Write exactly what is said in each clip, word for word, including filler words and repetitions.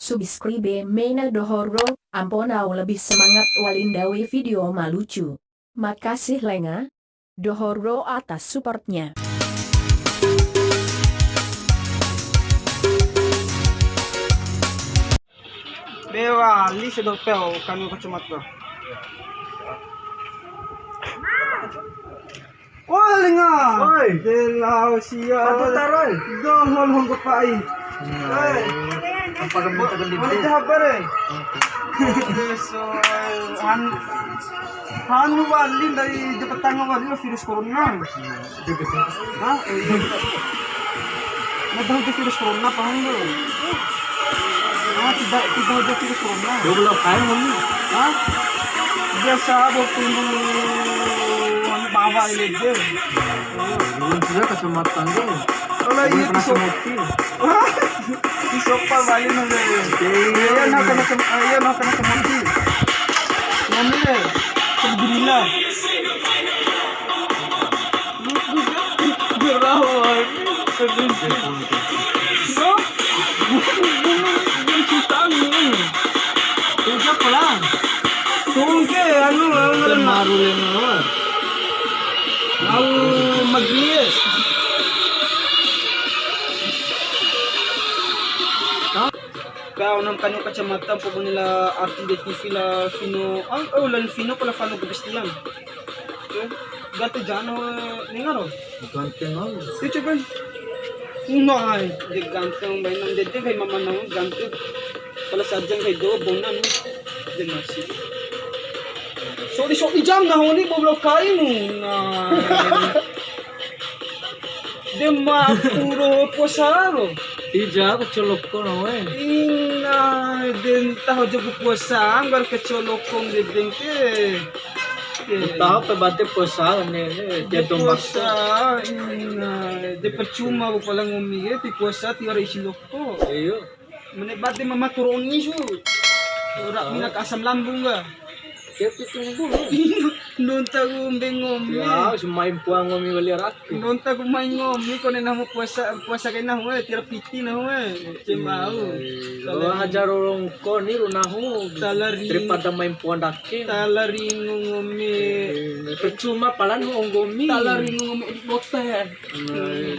subscribe mena doho ro, ampo na lebih semangat wali ndawi video ma lucu. Makasih lenga. Doho ro atas supportnya. Be wali sia doho peo kani kacamata. Wah, lenga. Oi. Delau sia. Patu tarai. Doho hongko pai. Nah. Apa kamu tekan di mana? Jabar, eh? Oke. Hanu wali ndai Jawa Tengah wali virus corona. Hah? Eh, iya. Nah, tahu tu virus corona, paham tu? Ah, tidak, tidak ada virus corona. Dua belas kain kami. Hah? Biasa waktu dulu, anu, bawa ini dia. Belum sudah kacamata tu. Kalau iya, pernah semoti. Wah, di sopa balik nanti. Iya, nak kena sem-, iya, nak kena semoti. Ngomel, alhamdulillah. Berawan. Sungke, anu, anu, maru leno. Mau magris. Kau nam kanu kacamata, pokoknya la artis di T V la Vino, ah, oh, la Vino pala Vano Gebestulan. Ganteng jana, nengaro. Ganteng au. Itu coba. Nah, de ganteng, baina ndede kai mama nahu ganteng. Pala saja kai do bonan. De nasi. Sodi, sodi jam nahu ni boblo kaimu. Nah. De ma puro puasa ro. Ija, aku coloko na we. Ina, de taho jago puasa, anggar kecolokong de dengke. Taho pe bade puasa ne, ne, dia domba. Puasa, ina, de percuma bu pala ngomi ke, ti puasa, ti wara isi loko. Iyo. Mene bade mama turoni su. Ora mina ka asam lambung ka. Dia tu tunggu. Nonta ku mbe ngomi. Ya, semai puang ngomi wali rak. Nonta ku mai ngomi, kone nahu puasa, puasa kai nahu, eh, tiwara piti nahu, eh. Cemau. Kalau ajar rongko ni ru nahu. Tala ringu. Daripada mai puang dake. Tala ringu ngomi. Eh, percuma pala nahu onggomi. Tala ringu ngomi edit bote.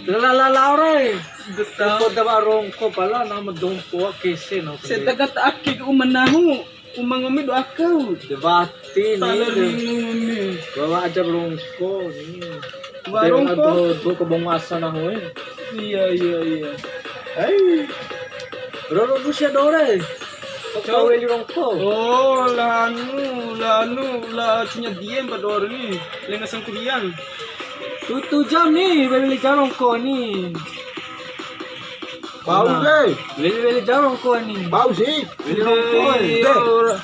Nah, la, la, la, ore. Betul. Daripada ba rongko pala nama dompo kese nahu. Sedagat ake ke uma nahu. Uma ngomi do akau. De wati ni. Tala ringu ngomi. Bawa aja rongko ni. Warung ko. Do, do ke bongo asa nahu e. Iya, iya, iya. Hai. Roro dusia dore. Kau weli rongko. Oh, lanu, lanu, la cinya diem ba dore ni. Lenga sangkuriang. Tutu jam ni, weli jam rongko ni. Bau de. Weli, weli jam rongko ni. Bau sih. Weli rongko. De,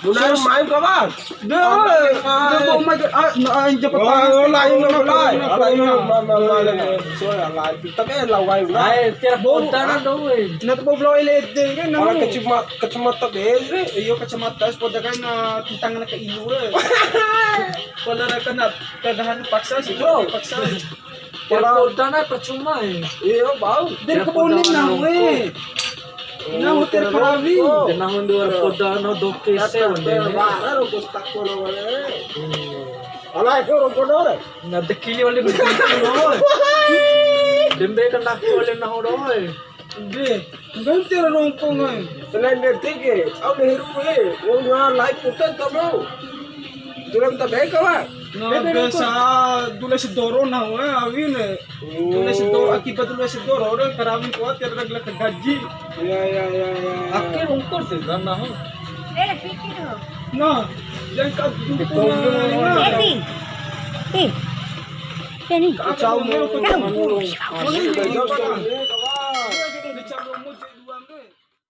bune main kawan. De, de bau mai, ah, na, ah, japa tangan. Oh, lain, lain, lain. Lain, lain, lain. Sorry, lain. Tapi lain, lain. Ai, tiap botaran dong, weh. Na tu bau blau ele de kan. Orang kacamata, kacamata bere. Iyo, kacamata, sepoda kan, ah, tentang anak ke ilu, weh. Kalau ada kena, kena paksa sih, bro. Paksa. Tiwara poda na percuma e. Iyo, bau. Dari kebun ni nahu e. Nahu tiwara karawi. De nahu tiwara poda na doke se onde. Wara ro bos tako na wale. Ala ko ro poda re. Na dekili wale. Dembe kan aku wale nahu doe. Be, ganti ra rongko ngai. Selain de tege, au le heru e, wong na lai putan ta mau. Duram ta be kawa. Na biasa dula sidoro na we, awi ne. Dula sidoro, akibat dula sidoro, orang karawi kuat ya, orang gelek gaji. Ya, ya, ya, ya. Ake rongko de kan na. Eh, fikir. Na, yang ka duku na. Eh, Pi. Pi. Pi ni. Kacau mu. Kacau.